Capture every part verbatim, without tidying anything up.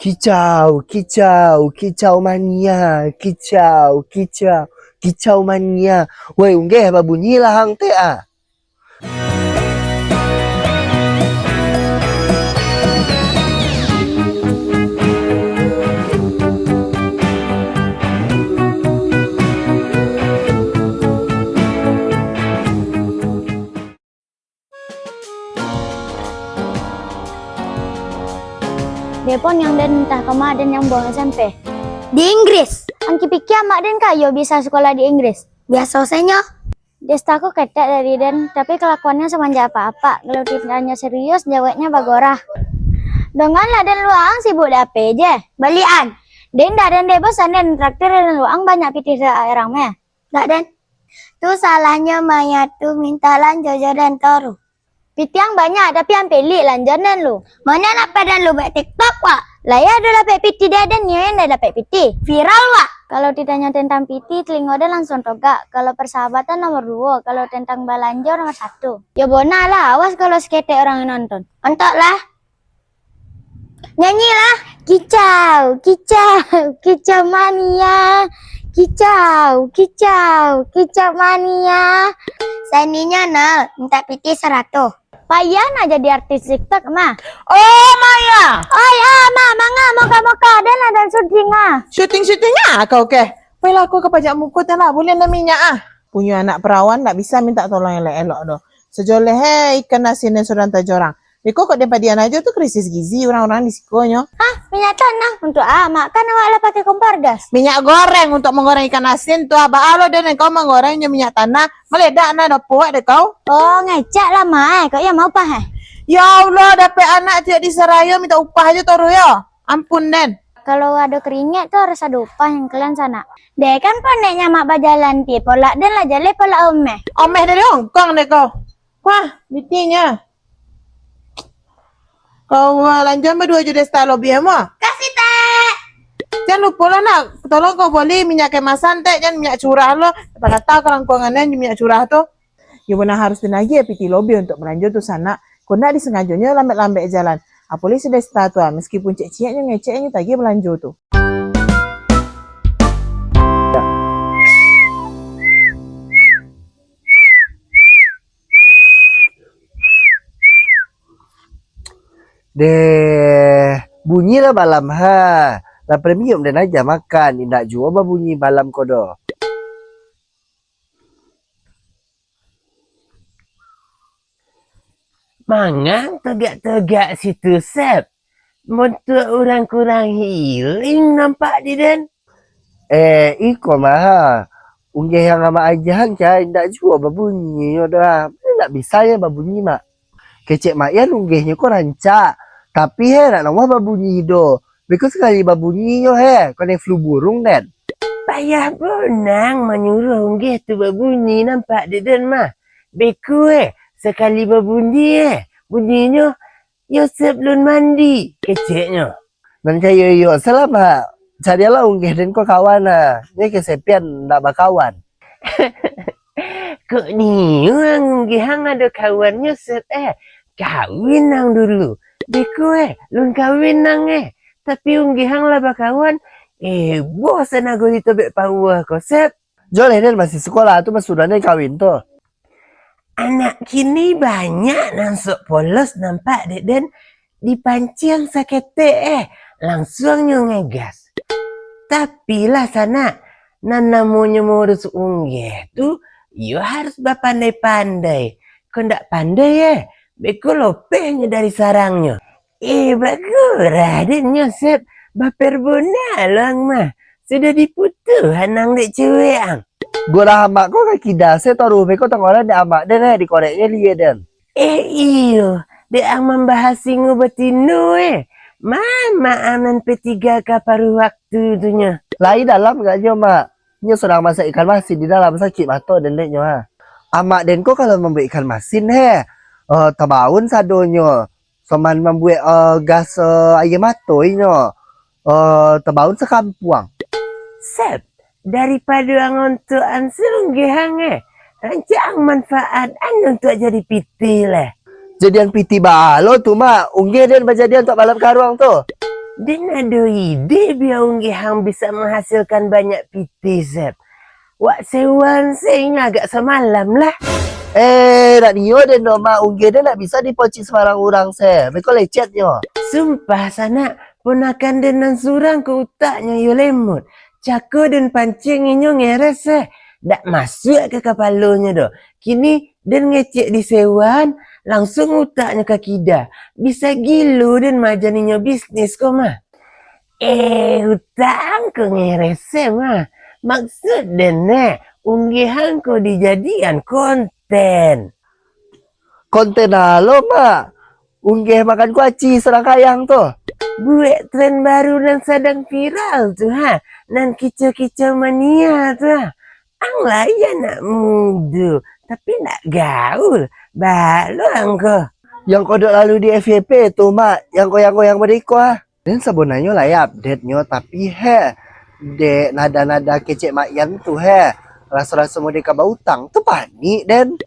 Kicau, kicau, kicau mania, kicau, kicau, kicau mania. Woi, Unggeh, babunyi lah ang tek ah. Depon yang den entah kama den yang buang S M P. Di Inggris. Angki pikia amak den kayo bisa sekolah di Inggris. Biaso sajo. Desta ko ketek dari den, tapi kelakuannya semenjak apak-apak. Kalau ditanya serius, jawabnya bagorah. Donganlah den luang sibuk di ape je. Balian. Den dah den deh bosan den traktir den luang banyak pitih orang meh. Dak den. Tu salahnyo Maya tu minta lanjo jo den toru. Pitiang banyak tapi ampelik lanjan den lu. Manya nak padan lu buat TikTok wak? Lah ya ado dapek piti dia den nyo yang dah dapek piti. Viral wak. Kalau ditanya tentang piti, telingo den langsung togak. Kalau persahabatan nomor duo, kalau tentang balanjo nomor satu. Yo bona lah, awas kalau seketek orang yang nonton. Ontok lah. Nyanyilah. Kicau, kicau, kicau mania. Kicau, kicau, kicau mania. Saninya nol, minta piti sarato. Payah nak jadi artis TikTok mah. Oh, Maya. Oi, ah, mak, manga moka-moka den lah dan syuting ah. Syuting-syuting ah kau keh. Pai lah aku ka pajak muko teh lah, buliah nak minyak ah. Punyo anak perawan ndak bisa minta tolong elok-elok doh. Sejoleh eh ikan asin nan surang tajorang. Beko kok den padian ajo tu krisis gizi urang-urang di sikonyo. Hah, minyak tanah untuk ah makan awak lah pakai kompor gas. Minyak goreng untuk menggoreng ikan asin tu ah, baa lo den kau menggoreng jo minyak tanah, meledak nah dapek dek kau. Oh, ngecek lah mai, kok ya mau pah eh. Ya Allah, dapek anak tiok di Sarayo minta upah ajo toruh yo. Ampun den. Kalau ado keringet tu harus ado upah yang kalian sanak. Deh kan poneknya mak bajalan ti polak den lah jaleh polak omeh. Omeh dari Hongkong deh kau. Wah, bitinyo. Kau uh, lanjuan baduo jo Desta lobi amo. Kasih teh. Jan lupo lah nak, tolong kau boli minyak kemasan tek, jan minyak curah lo. Kata-kata kalangkuangan minyak curah tu. Yo bana harus pinagih piti lobi untuk balanjo tu sanak. Kok ndak disangajonyo lambek-lambek jalan. Apoli si Desta tu ah, meskipun cek-ceknyo ngeceknyo tagih balanjo tu. Deh, bunyi lah balam ha. Lah premium den aja makan, indak juo babunyi balam ko doh. Mangang tegak-tegak situ Sep. Montuak urang kurang hiling nampak di den. Eh, iko mah. Unggeh yang amak agiahan cai indak juo babunyi nyo doh. Indak bisa nyo babunyi mak. Kecek mak ian unggehnyo ko rancak. Tapi he nak namuah babunyi doh. Beko sakali babunyi nyo he, koneng flu burung den. Payah bonang manyuruah unggeh tu babunyi nampak dek den mah. Beko eh, sakali babunyi eh, bunyinyo Yosep lun mandi, keceknyo. Nan kayo iyo salah mak, carialah unggeh den ko kawan ah. Nyo kesepian ndak bakawan. Kok niuang unggeh ang ado kawannyo Sep eh. Kawin ang dulu. Beko eh, lun kawin ang eh. Tapi unggeh ang lah bakawan. Eh, boh sanago ditobek pauah ko Sep. Joleh den masih sekolah tu masudah den kawin tu. Anak kini banyak nan sok polos nampak dek den dipanciang saketek eh langsuang nyo ngegas. Tapi lah sanak, nan namonyo mengurus unggeh tu iyo harus bapandai-pandai. Kok ndak pandai eh, beko lopeh nyo dari sarangnyo. Eh, bagurah den Yosep, baperbona lo ang mah. Sudah diputuh anang dek cewek ang. Gurah amak ko kaki dase toruh beko tanggolan dek amak den eh, dikoreknyo lie den. Eh iyo, dek ang mambahas singo batino eh. Mamak ang nan P tiga ka paruh waktu tu nyo. Lai dalam gaknyo mak. Nyo sadang masak ikan masin di dalam sakik mato den dek nyo ha. Amak den ko kalau mambuek ikan masin he. Uh, tabaun sadonyo. Soman mambuek uh, gas uh, aia mato inyo uh, tabaun sakampuang. Sep, daripado ang ontok ang surunggeh ang eh, rancak ang manfaat an ontok jadi pitih leh. Jadian pitih balo tu mak, unggeh den bajadian tok balap karuang tu. Den ado ide bia Unggeh ang bisa manghasilkan banyak pitih, Sep. Wak sewaan se inyo agak samalam lah. Eh, nak nio den do, Mak. Unggeh den nak bisa dipocik sabarang urang se. Beko lecet nyo. Sumpah, sanak, ponakan den nan surang ko utaknyo iyo lemot. Cako den pancing inyo ngeres se. Dak masuak ka kapalonyo doh. Kini den ngecek di sewaan, langsuang utaknyo ka kida. Bisa gilo den maajan inyo bisnis ko mah. Eh, utak ang ko ngeres se mah. Maksud den neh, Unggeh ang ko dijadian konten. Konten alo, Mak? Unggeh makan kuaci surang kayang tu. Buek tren baru nan sadang viral tu ha, nan kicau-kicau mania tu ha. Ang lai anak mudo, tapi nak gaul. Baa lo ang ko. Yang kodok lalu di F Y P tu, Mak. Yang goyang-goyang badiko ah. Den sabananyo lai update nyo, tapi heh, dek nada-nada kecek Mak Yan tu heh, raso-raso model ka bautang tu panik den.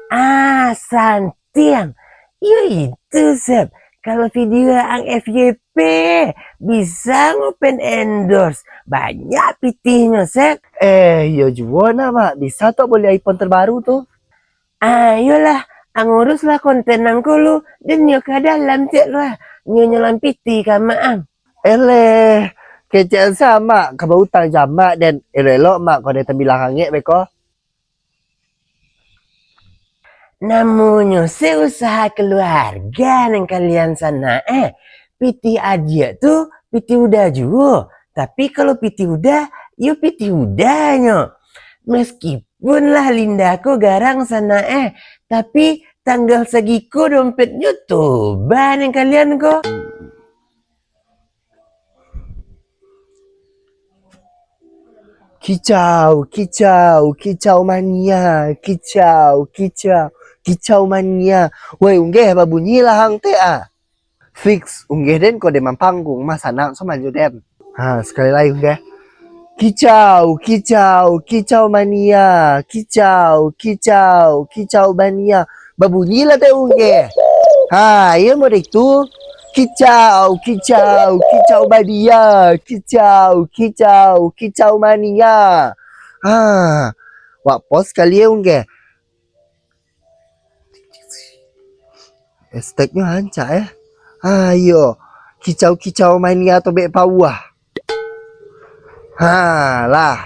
Ah, santiang. Iyo itu, Sep. Kalau video ang F Y P, bisa ngopen endorse. Banyak pitihnyo, Sep. Eh, iyo juo nah, Mak. Bisa tok boli iPhone terbaru tu. Ayolah, ang uruslah konten ang ko lu, den nyo ka dalam cek lu ah. Nyo nyo lampiti ka mak ang. Eleh, kecek ang se mak, ka bautang jo mak den. Elok-elok mak ko den tambilang angek beko. Namonyo se usaha keluarga nan kalian sanak eh. Pitih adiak tu pitih uda juo. Tapi kalau pitih uda, yo pitih uda nyo. Meskipun lah Linda ko garang sanak eh, tapi tanggal sagiko dompetnyo toba nan kalian ko. Kicau, kicau, kicau mania, kicau, kicau, kicau mania. Woi, Unggeh, babunyilah ang tek ah. Fix, Unggeh den ko den mampanggung, mah sanak soman jo den. Ha, sakali lai Unggeh. Kicau, kicau, kicau mania, kicau, kicau, kicau mania. Babunyilah tek Unggeh. Ha, iyo model tu. Kicau, kicau, kicau mania, kicau, kicau, kicau mania. Ha, wak pos sakali Unggeh. Hashtag-nyo rancak eh. Ayo, kicau-kicau mania tobek pauah. Ha lah.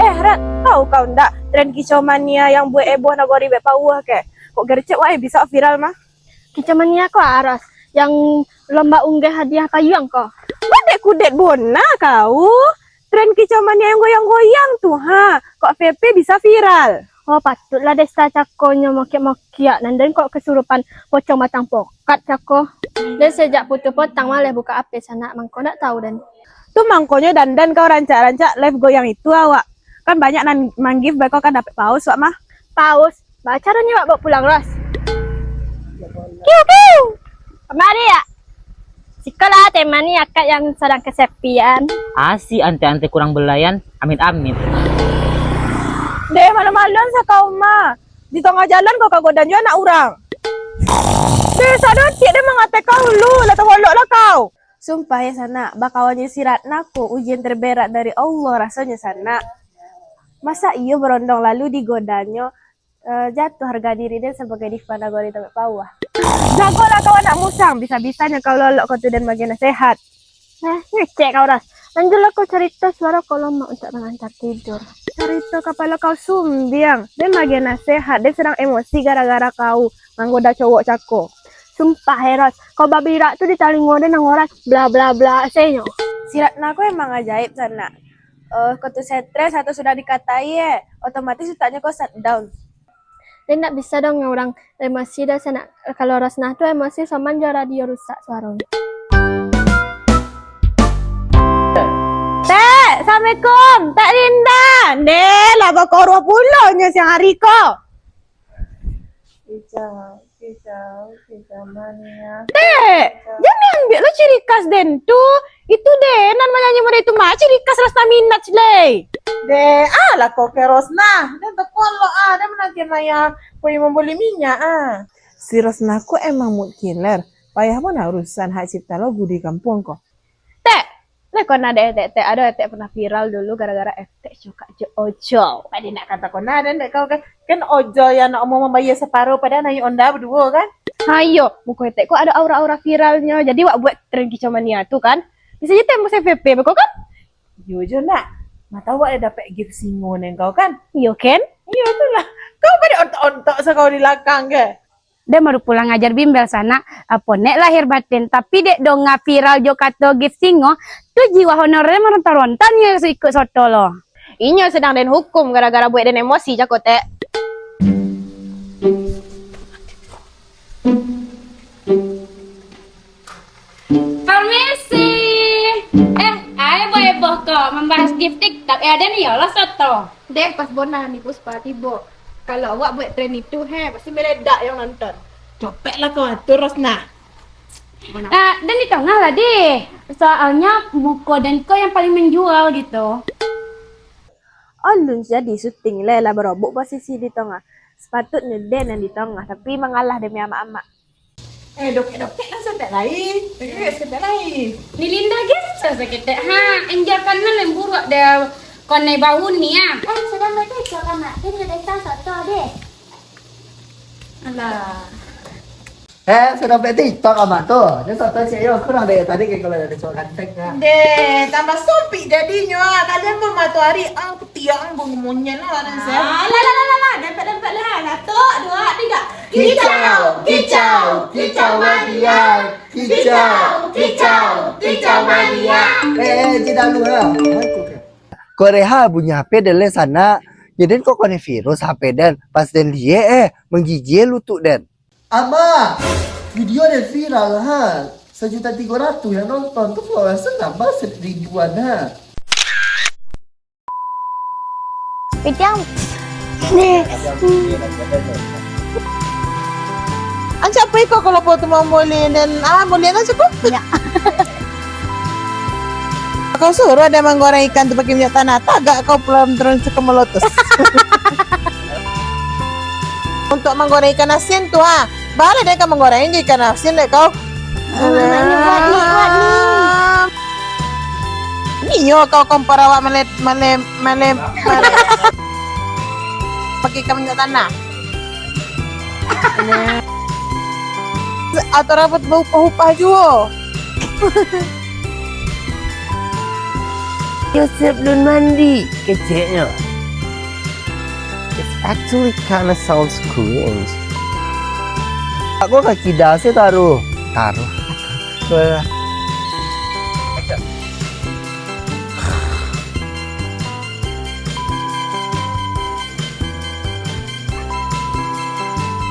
Eh, Rat, tahu kau ndak tren kicau mania yang buek heboh nagori bek pauah ke? Kok gercep wae bisa viral mah? Kicau mania ko aras, yang lomba unggah hadiah payuang ko. Kudet-kudet bona kau. Tren kicau mania yang goyang-goyang tu ha, kok F Y P bisa viral. Oh, patutlah Desta cakonyo mokiak-mokiak, nan den kok kesurupan pocong batang pokat cako. Den sejak putuih potang maleh buka H P sanak, mangko ndak tahu den. Tu mangkonyo dandan kau rancak-rancak live goyang itu awak. Kan banyak nan manggif beko kan dapek paus wak mah. Paus? Baa caronyo wak bawa pulang, Ros? Kiu, kiu! Kamari, ya? Sikolah tema ni akak yang sadang kesepian. Asik ante-ante kurang belayan, amit-amit. Deh, malu-maluan sakau mah. Di tangah jalan kau kagodan jo anak urang. Deh, sadotiak deh mangatai kau lu, lah tawolok lah kau. Sumpah ya sanak, bakawan jo si Ratna ko ujian terberat dari Allah rasonyo sanak. Masa iyo berondong lalu digodanyo, eh, jatuh harga diri den sabagai diva nagori tobek pauah. Jagolah kau anak musang, bisa-bisanyo kau lolok kau tu den bagi nasihat. Eh, ngecek kau dah. Lanjutlah kau carito, suaro kau lomak untuak mangantar tidur. Carito kapalo kau sumbiang. Den bagi nasihat, den sadang emosi gara-gara kau manggoda cowok cako. Sumpah, Eros, kau babirak tu di talingo den nan ngoras bla bla bla senyo. Si Ratna ko emang ajaib sanak. Eh, kau tu stres atau sudah dikatai eh, otomatis utaknyo ko shutdown. Den ndak bisa doh ngurang emosi doh sanak. Kalau Rosnah tu emosi soman jo radio rusak suaronyo. Tek, assalamualaikum. Tek Linda. Deh, lah bakoruah pulo nyo siang hari ko. Kicau, kicau, kicau mania. Tek, jan ambiak lo ciri khas den tu. Itu deh nan manyanyi model itu mah ciri khas Rosnah Minaj leh. Deh, ah lah kau ke Rosnah. Den tekolok ah, den mananti maya kau mamboli minyak ah. Si Rosnah ko emang mood killer. Payah bana urusan hak cipta lagu di kampuang ko. Tek! Lah ko na dek etek-etek, ado etek pernah viral dulu gara-gara etek cokak jo Ojo. Ado nak kato ko na, ado dek kau kan? Kan Ojo yang nak mau mambayar saparo, padahal naiak onda baduo kan? Hayo, muko etek ko ado aura-aura viralnyo. Jadi wak buek tren kicau mania tu kan. Bisa jadi tembus F Y P beko kan? Iyo jo nak. Mata wak dah dapek gift singo neng kau kan? Iyo kan? Iyo tu lah. Kau pada ontok-ontok sa kau di lakang ke? Den baru pulang ngajar bimbel sanak, apo nek lahir batin, tapi dek donga viral jo kato gift singo, tu jiwa honorer marontan-rontan nyo ikuik soto lo. Inyo sedang den hukum gara-gara buek den emosi, jako tek. Permisi. Eh, ai boh-boh ko mambahas gift TikTok, eh, ado ni yo lah soto. Deh, pas bona ni Puspa tibo. Kalau awak buek tren itu, he, pasti meledak yang nonton. Copeklah kau atur, Rosnah. Ah, den di tangah lah, deh. Soalnya muko den ko yang paling menjual gitu. Alun jadi syuting le, lah barobok posisi di tangah. Sepatutnyo den yang di tangah, tapi mangalah demi amak-amak. Eh, dokek-dokek lah saketek lai. Dokek-dokek saketek lai. Ni Linda geser saketek. Ha, injakan nan buruak deh. Konai bau ni, ah. Eh, sudah mereka ikan anak. Dia sudah datang soto deh. Alah. Eh, sudah sampai TikTok amak tu. Dia soto cek yo kurang deh. Tadi kayak kalau ada cowok ganteng kan. Deh, tambah sumpik jadinyo, ah. Kalian pun matoari, ang tiang bung monyet lah, ada saya. Ah, lah, lah, lah, lah, lah. Dempet, dempet lah. Satu, dua, tiga. Kicau, kicau, kicau mania. Kicau, kicau, kicau mania. Eh, eh, cik dahulu ha. Koreha bunyi H P den le sanak. Nyo den kok konek virus H P den. Pas den liek eh, manggigil lutuk den. Ama, video den viral ha. Sajuta tigo ratuih yang nonton tu, followers nambah seribuan ha. Pitiang. Ni. Ancak apa iko kalau foto mau boleh dan ah boleh kan cukup? Ya. Kau suruh dia menggoreng ikan tu pakai minyak tanah, tagak kau pulang terus ke melotos. Untuk menggoreng ikan asin tu ha, bala dia kan menggoreng je ikan asin dek kau. Alah. Ni yo kau kompor awak malem, malem, malem, malem. Pakai ka minyak tanah. Atau rambut baupah-upah juo. Yo siap lun mandi, keceknyo. It's actually kinda sounds cringe. Aku kaki dasi taruh, taruh.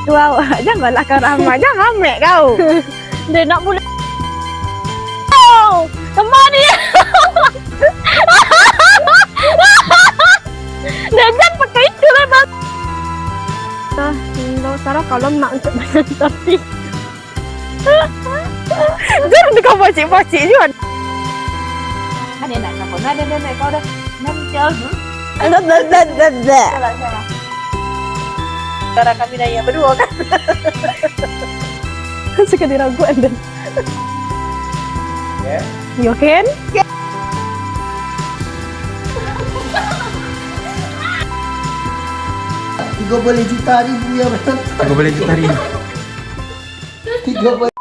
Tu awak, janganlah kau ramai, jangan amek kau. Dia nak bulik. Oh, kemari. Dia jangan pakai itu lah, Bang. Ah, Indo, Sarah kalau nak untuk main tapi. Jangan kau pacik-pacik juo. Ada nak kau, ada, ada nak kau dah. Nanti kau dulu. Dah, dah, dah, dah, dah. Salah, salah. Suara kami naiak baduo kan? Suka diragukan dan. Ya. Yo kan? Tigo baleh juta ribu ya, betul? Tigo baleh juta ribu. Tigo baleh